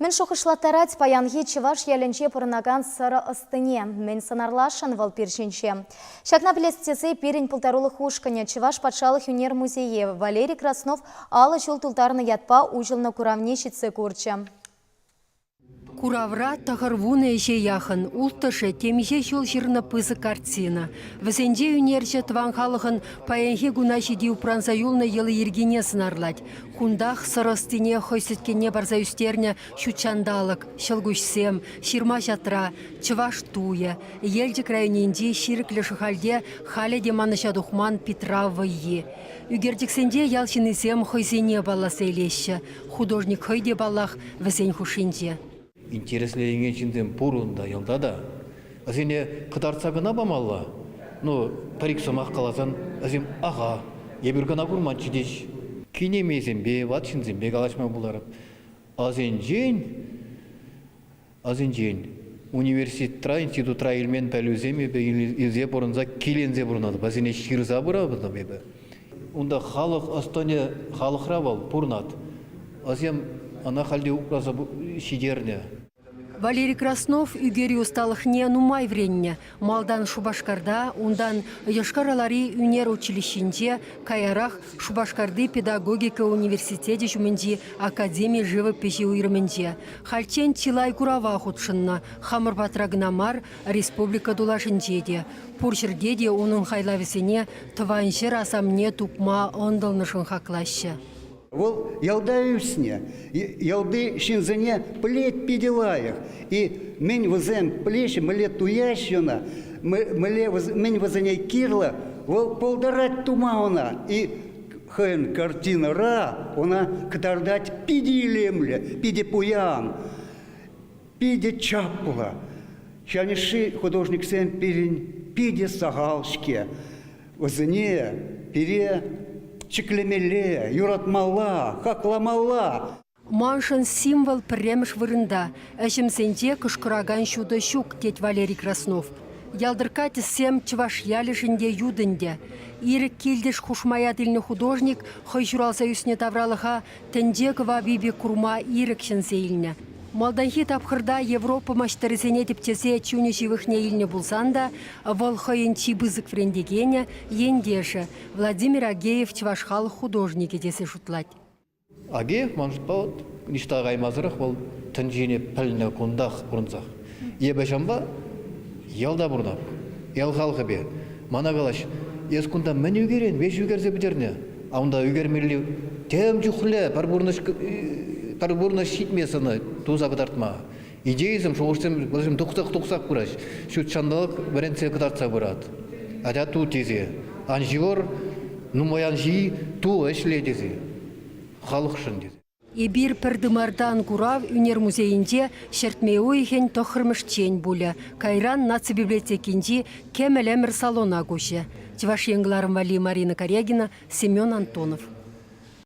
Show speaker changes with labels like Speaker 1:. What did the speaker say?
Speaker 1: Мӗн шухӑшлаттарать паянхи чӑваш ялӗнче пурӑнакан сӑрӑ ӑстине? Мӗн сӑнарласшӑн вӑл пир ҫинче? Ҫакна пӗлес тесе пирӗн пултарулӑх ушкӑнӗ Чӑваш патшалӑх ӳнер музейе Валерий Краснов 50 ҫул тултарнӑ ятпа уҫӑлнӑ куравне ҫитсе курчӗ.
Speaker 2: Куравра 90 ӗҫе яхӑн, улттӑшӗ темиҫе ҫул ҫырнӑ пысӑк картина. Вӗсенче ӳнерҫӗ тӑван халӑхӑн паянхи куна ҫити упранса юлнӑ йӑли-йӗркине сӑнарлать. Кунтах сӑр ӑстине хӑй сӗткенне парса ӳстернӗ ҫутҫанталӑк, ҫӑлкуҫсем, ҫырма-ҫатра, чӑваш туйӗ, Елчӗк районӗнчи Ҫирӗклӗ Шӑхальте халӗ те манӑҫа тухман Питрав вӑййи. Ӳкерчӗксенче ял ҫыннисем хӑйсене палласа илеҫҫӗ. Художник хӑй те, паллах, вӗсен хушшинче.
Speaker 3: Интересленекен ҫынсем пур унта ялта та. Вӗсене кӑтартса кӑна памалла. Ну, пӗр-ик сӑмах каласан, вӗсем аха, эпир кӑна курманччӗ теҫ. Кинемейсемпе, ват ҫынсемпе калаҫма пултарап. Асенчен, асенчен университетра, институтра илмен пӗлӳсем эпӗ илсе пурӑнса, киленсе пурӑнатӑп. Вӗсене ҫырса пыратӑп эпӗ. Унта халӑх ӑс-тӑнӗ халӑхра вӑл пурӑнать. Вӗсем ӑна халь те упраса ҫитернӗ.
Speaker 2: Валерий Краснов ӳкерӳ ӑсталӑхне нумай вӗреннӗ. Малтан Шупашкарта, унтан Йошкар-Олари ӳнер училищинче, каярах Шупашкарти педагогика университечӗ ҫумӗнчи академи живопиҫи уйрӑмӗнче. Хальччен чылай курава хутшӑннӑ, хамӑр патра кӑна мар, республика тулашӗнче те. Пур ҫӗрте те унӑн хайлавӗсене тӑван ҫӗр асамне тупма ӑнтӑлнӑшӑн хаклаҫҫӗ.
Speaker 4: Вӑл ялта ӳснӗ. Ялти ҫынсене пӗлет питӗ лайӑх. И мӗн вӗсем пӗлеҫҫӗ, мӗнле туяҫҫӗ ӑна, мӗнле мӗн вӗсене кирлӗ, вӑл пултарать тума ӑна. И хӑйӗн картинӑра ӑна кӑтартать питӗ илемлӗ, питӗ пуян. Питӗ чаплӑ. Ҫанӗшши художниксем пирӗн питӗ сахал-ҫке. Вӗсене пире ҫӗклемелле, юратмалла, хакламалла.
Speaker 2: Маншӑн символ пӗрремӗш вырӑнта. Ӗҫӗмсенче кӑшкӑракан ҫутӑ ҫук, тет Валерий Краснов. Ялтӑркка тӗссем чӑваш ялӗшӗн те ют ӗнтӗ. Ирӗк Килтӗш хушма ят илнӗ художник хӑй ҫуралса ӳснӗ тавралӑха тӗнче кӑвапи пек курма ирӗк ҫӗнсе илнӗ. Малтанхи тапхӑрта Европа маҫтӑрӗсене тӗпчесе чунӗ ҫывӑхне илнӗ пулсан та вӑл хӑйӗн чи пысӑк вӗрентекенӗ, ентешӗ Владимир Агеев чӑваш халӑх художникӗ тесе шутлать.
Speaker 3: Агеев ман шутпа вот ниҫта каймасӑрах вӑл тӗнчене пӗлнӗ кунтах пурӑнсах. Эпӗ ҫавӑнпа ялта пурӑнап, ял халӑхӗпе. Мана калаҫ, эс кунта мӗн ӳкерен, веҫ ӳкерсе пӗтернӗ. А унта ӳкермелли тем чухлӗ пӗр пурнӑҫ пӗр пурнӑҫ ҫитмест ӑна туса кӑтартма. Идейӑсем, шухӑшсем вӗсем тухсах тухсах пыраҫ. Ҫут ҫанталӑк вӗрентсе кӑтартса пырать. Атя ту тесе. Ан ҫывӑр, нумай ан ҫи, ту ӗҫле тесе. Халӑхшӑн тесе.
Speaker 2: Эпир пӗр тымартан курав ӳнер музейӗнче ҫӗртме уйӑхӗн тӑххӑрмӗшчен пулӗ. Кайран Наци библиотекинчи Кӗмӗл ӗмӗр салона куҫӗ. Чӑваш Ен кӑларӑм валли Марина Карягина, Семен Антонов.